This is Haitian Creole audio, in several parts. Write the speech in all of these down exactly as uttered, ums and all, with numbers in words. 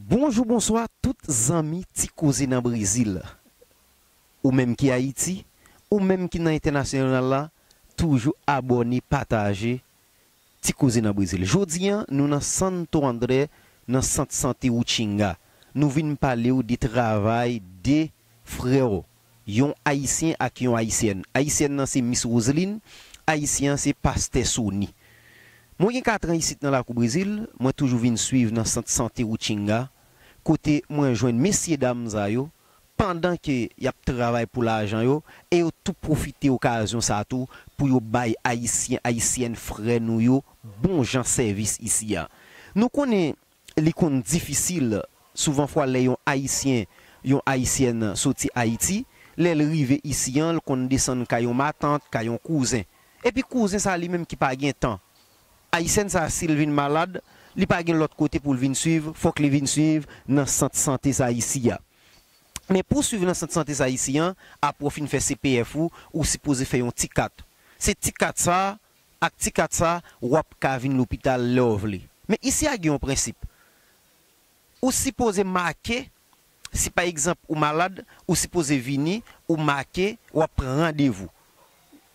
Bonjou, bonswa tout zanmi Ti Koze nan Brezil. Ou menm ki Ayiti, ou menm ki nan entènasyonal la, toujou abòne, pataje Ti Koze nan Brezil. Jodi a, nou nan Santo André, nan sant sante Uchinga. Nou vin pale w de travay de frè w, yon Ayisyen ak yon Ayisyèn. Ayisyèn nan se Miss Roseline, Ayisyen an se Pastè Sony. Mwen gen katran isit nan lakou Brezil, mwen toujou vin swiv nan sant sante Uchinga, kote mwen jwenn mesyedam sa yo, pandan ke y ap travay pou lajan yo, e yo tou pwofite okazyon sa tou pou yo bay Ayisyen, Ayisyèn frè nou yo bon jan sèvis isi a. Nou konnen li konn difisil, souvan fwa lè yon Ayisyen, yon Ayisyèn soti Ayiti, lè l rive isi an, l konn desann kay yon matant, kay yon kouzen. Epi kouzen sa li menm ki pa gen tan. Ayisyèn sa, si l vin malad, li pa gen lòt kote pou l vin swiv, fòk li vin swiv nan sant sante sa isi a. Men pou w swiv nan sant sante sa isi an, apre w fin fè C P F ou, ou sipoze fè yon ti kat. Se ti kat sa, ak ti kat sa, w ap ka vin lopital lè w vle. Men isi a gen yon prensip. Ou sipoze make, si pa egzanp ou malad, ou sipoze vini, ou make, w ap pran randevou.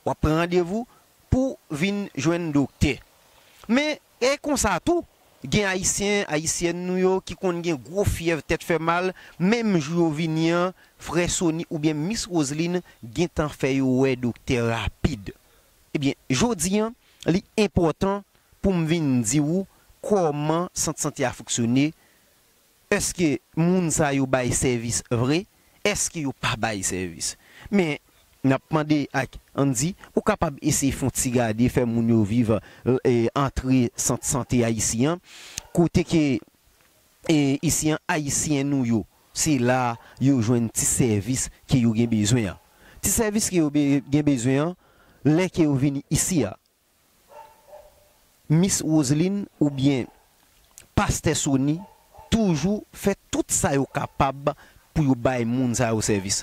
W ap pran randevou pou vin jwenn doktè. Men, e konsa tou, gen Ayisyen, Ayisyèn nou yo ki konn gen gwo fyèv, tèt fè mal, menm jou yo vini an, frè Sony oubyen Miss Roseline gentan fè yo wè doktè rapid. Ebyen, jodi an, li enpòtan pou m vin di w kòman sant sante a fonksyone, èske moun sa yo bay sèvis vre, èske yo pa bay sèvis. Men, n ap mande ak Andy, ou kapab eseye fè yon ti gade, fè moun yo viv, e, antre sant sante a isi an, kote ke, e, isi an, Ayisyen nou yo, se la yo jwenn ti sèvis ke yo gen bezwen an. Ti sèvis ke yo be-, gen bezwen an, lè ke yo vini isi a. Miss Roseline oubyen Pastè Sony toujou fè tout sa yo kapab pou yo bay moun sa yo sèvis.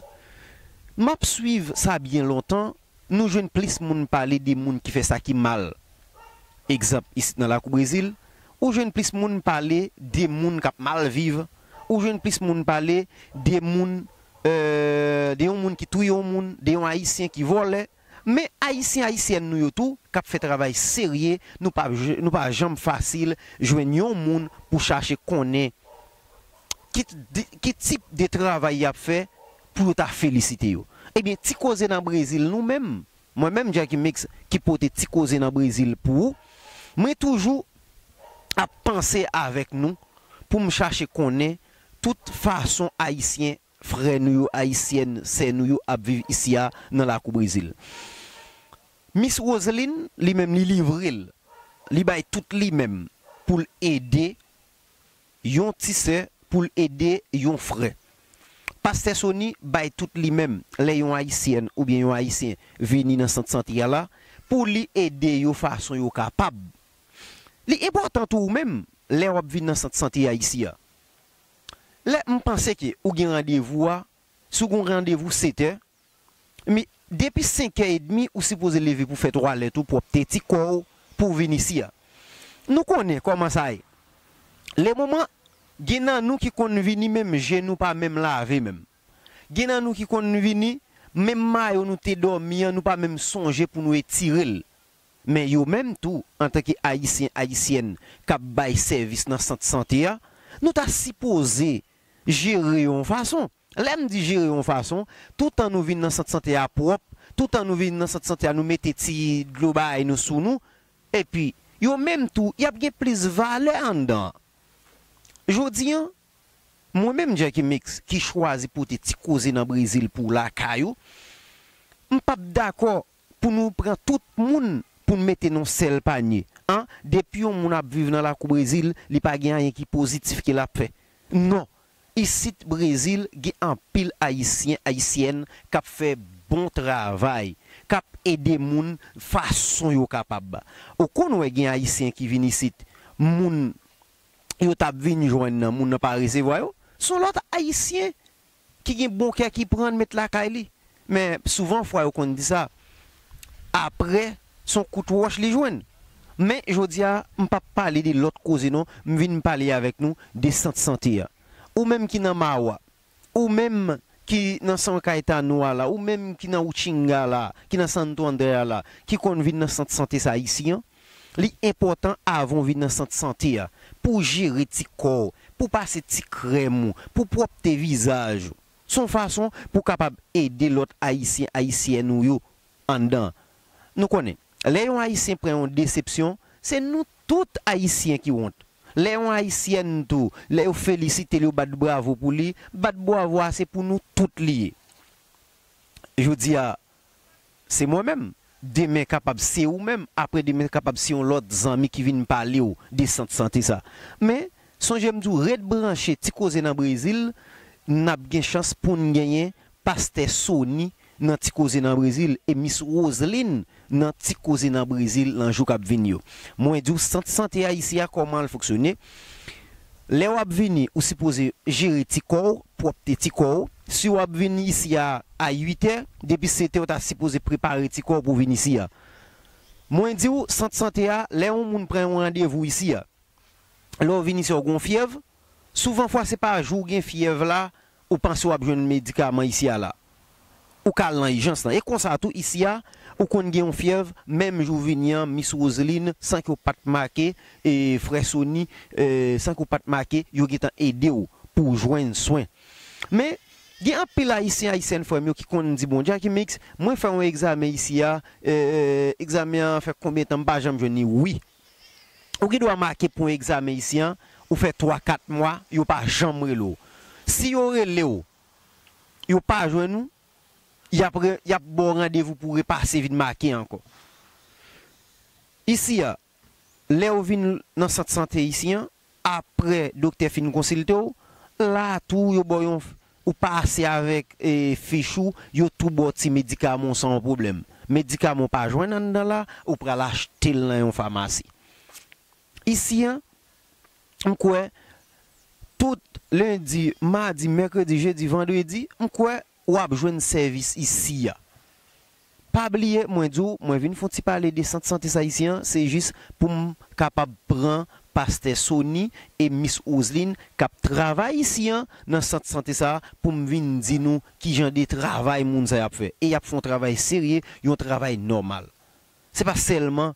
M ap swiv sa byen lontan, nou jwenn plis moun pale de moun ki fè sa ki mal. Egzanp, isit nan lakou Brezil, ou jwenn plis moun pale de moun k ap mal viv, ou jwenn plis moun pale de moun, euh, de yon moun ki touye yon moun, de yon Ayisyen ki vòlè. Men Ayisyen, Ayisyèn nou yo tou, k ap fè travay serye, nou pa, nou pa janm fasil jwenn yon moun pou chache konnen ki, ki tip de travay y ap fè pou yo ta felisite yo. Ebyen, Ti Koze nan Brezil, nou menm, mwen menm, Jacky Mix, ki pote Ti Koze nan Brezil pou ou, mwen toujou ap panse avèk nou pou m chache konnen tout fason Ayisyen frè nou yo, Ayisyèn, sè nou yo ap viv isi a nan lakou Brezil. Miss Roseline, li menm, li livre l, li bay tout li menm pou l ede yon ti sè, pou l ede yon frè. Pastè Sony bay tout li menm lè yon Ayisyèn oubyen yon Ayisyen vini nan sant sante a la, pou li ede yo fason yo kapab. Li enpòtan tou ou menm, lè w ap vin nan sant sante a isi a. Lè m panse ke ou gen randevou a, si w gen randevou sèt è, men depi senk è edmi, ou sipoze leve pou fè twalèt ou, pwòpte ti kò w, pou w vin isi a. Nou konnen kòman sa ye. Le moman, gen nan nou ki konn vini, menm je nou pa menm lave menm. Gen nan nou ki konn vini, menm mayo nou te dòmi an, nou pa menm sonje pou nou etire l. Men yo menm tou, antanke Ayisyen, Ayisyèn k ap bay sèvis nan sant sante a, nou ta sipoze jere yo yon fason. Lè m di jere yon fason, toutan nou vin nan sant sante a pwòp, toutan nou vin nan sant sante a, nou mete ti dlo bagay nou sou nou, epi yo menm tou, y ap gen plis valè anndan an. Jodi an, mwen menm, Jacky Mix, ki chwazi pote Ti Koze nan Brezil pou w lakay ou, m p ap dakò pou nou pran tout moun pou n mete nan yon sèl panye. An, depi yon moun ap viv nan lakou Brezil, li pa gen anyen ki pozitif ke l ap fè. Non. Isit Brezil, gen anpil Ayisyen, Ayisyèn k ap fè bon travay, k ap ede moun fason yo kapab. Ou konn wè gen Ayisyen ki vin isit, moun yo t ap vin jwenn nan, moun nan pa resevwa yo. Se yon lòt Ayisyen ki gen bon kè ki pran l met lakay li. Men souvan fwa yo konn di sa, apre, se yon kout wòch li jwenn. Men jodi a, m p ap pale de lòt koze non, m vin pale avèk nou de sant sante a. ou menm ki nan Mawa, ou menm ki nan San Cayetano a la, ou menm ki nan Uchinga la, ki nan Santo André a la, ki konn vin nan sant sante sa isi an, li enpòtan avan w vin nan sant sante a, pou w jere ti kò w, pou w pase ti krèm ou, pou w pwòpte vizaj ou. Se yon fason pou w kapab ede lòt Ayisyen, Ayisyèn ou yo anndan. Nou konnen, lè yon Ayisyen pran yon desepsyon, se nou tout Ayisyen ki wont. Lè yon Ayisyèn tou, lè yo felisite l, yo bat bravo pou li, bat bravo a se pou nou tout li ye. Jodi a, se mwen menm. Demen kapab se ou menm, apre demen kapab se yon lòt zanmi ki vin pale w de sant sante sa. Men, sonje m di w, ret branche Ti Koze nan Brezil, n ap gen chans pou n genyen Pastè Sony nan Ti Koze nan Brezil e Miss Roseline nan Ti Koze nan Brezil nan jou k ap vini yo. Mwen di w, sant sante a isi a, kòman l fonksyone? Lè w ap vini, ou sipoze jere ti kò w, pwòpte ti kò w. Si w ap vin isi a, a uit è, depi sèt è, w ta sipoze prepare ti kò w pou w vin isi a. Mwen di w, sant sante a, lè yon moun pran yon randevou isi a, lè w vin isi a, w gen yon fyèv, souvan fwa se pa jou w gen fyèv la, ou panse w ap jwenn medikaman isi a la. Ou ka al nan ijans lan. E konsa tou, isi a, ou konn gen yon fyèv, menm jou w vini an, Miss Roseline, san ke w pa t make, e frè Sony, e, san ke w pa t make, yo gentan ede w pou w jwenn swen. Men, gen anpil Ayisyen, Ayisyèn frè m yo ki konn di, "Bon, Jacky Mix, mwen fè yon egzamen isi a, e, e, egzamen an fè konbyen tan m pa janm jwenn li?" Wi. Ou gen dwa make pou yon egzamen isi a, ou fè twa, kat mwa, yo pa janm rele w. Si yo rele w, yo pa jwenn ou, y ap re-, y ap ba w randevou pou w repase vin make ankò. Isi a, lè w vin nan sant sante isi a, apre doktè fin konsilte w, la tou yo ba w yon, ou pase avèk, e, fich ou, yo tou ba w ti medikaman w san yon pwoblèm. Medikaman w pa jwenn anndan la, ou pral achte l nan yon famasi. Isi a, m kwè, tout lendi, madi, mèkredi, jedi, vandredi, m kwè w ap jwenn sèvis isi a. Pa bliye, mwen di w, mwen vin fè yon ti pale de sant sante sa isi a, se jis pou m kapab pran Pastè Sony e Miss Roseline k ap travay isi a nan sant sante sa a, pou m vin di nou kijan de travay moun sa y ap fè. E y ap fè yon travay serye, yon travay nòmal. Se pa sèlman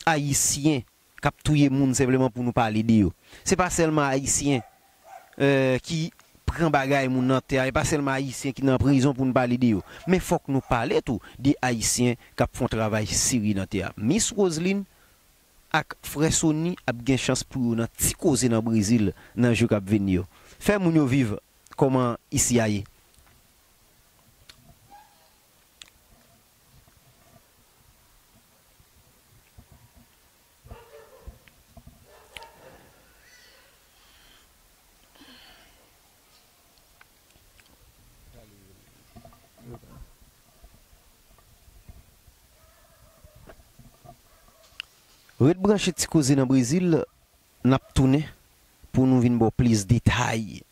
Ayisyen k ap touye moun senpleman pou nou pale de yo. Se pa sèlman Ayisyen, eh, ki pran bagay moun nan tè a, e pa sèlman Ayisyen ki nan prizon pou nou pale de yo. Men fòk nou pale tou de Ayisyen k ap fè yon travay serye nan tè a. Miss Roseline ak frè Sony ap gen chans pou yo nan Ti Koze nan Brezil nan jou k ap vini yo. Fè moun yo viv kòman isi a ye. Ret branche Ti Koze nan Brezil, n ap tounen pou nou vin ba w plis detay.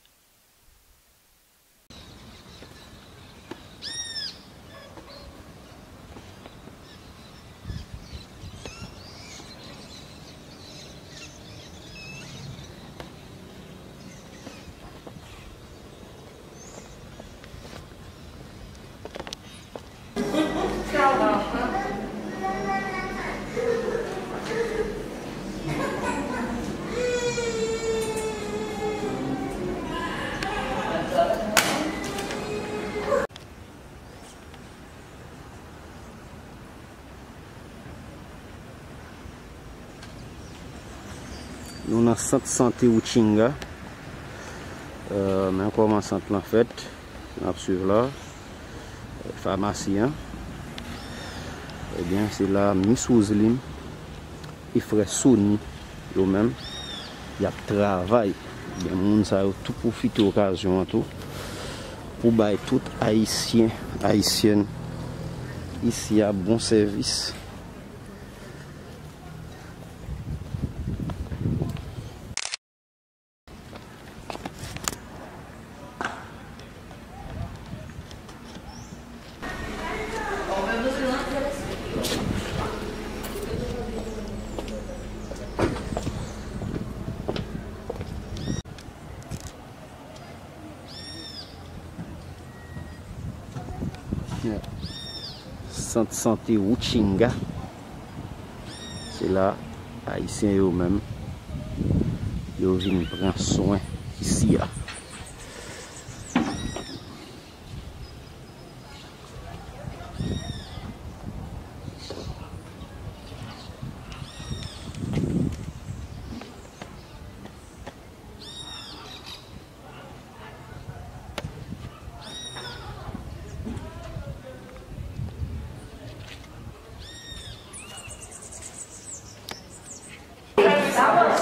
Nou nan sant sante Uchinga. Euh, men kòman sant lan fèt. N ap swiv la. Famasi an. Ebyen, se la Miss Roseline e frè Sony yo menm, y ap travay. Ebyen, moun sa yo tou pwofite okazyon an tou pou bay tout Ayisyen, Ayisyèn isi a bon sèvis. Sant sante Wouchinga. Se la Ayisyen yo menm, yo vin pran swen isi a.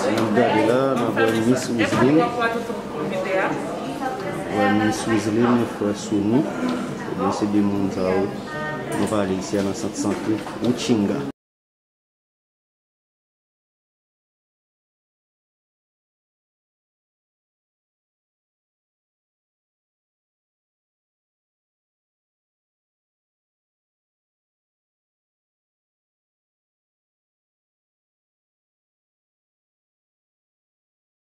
N ap gade la, n ap wè Miss Wiseline. Wè Miss Wiseline, frè Sony. Ebyen, se de moun sa yo nou pale isi a nan sant sante Wouchinga.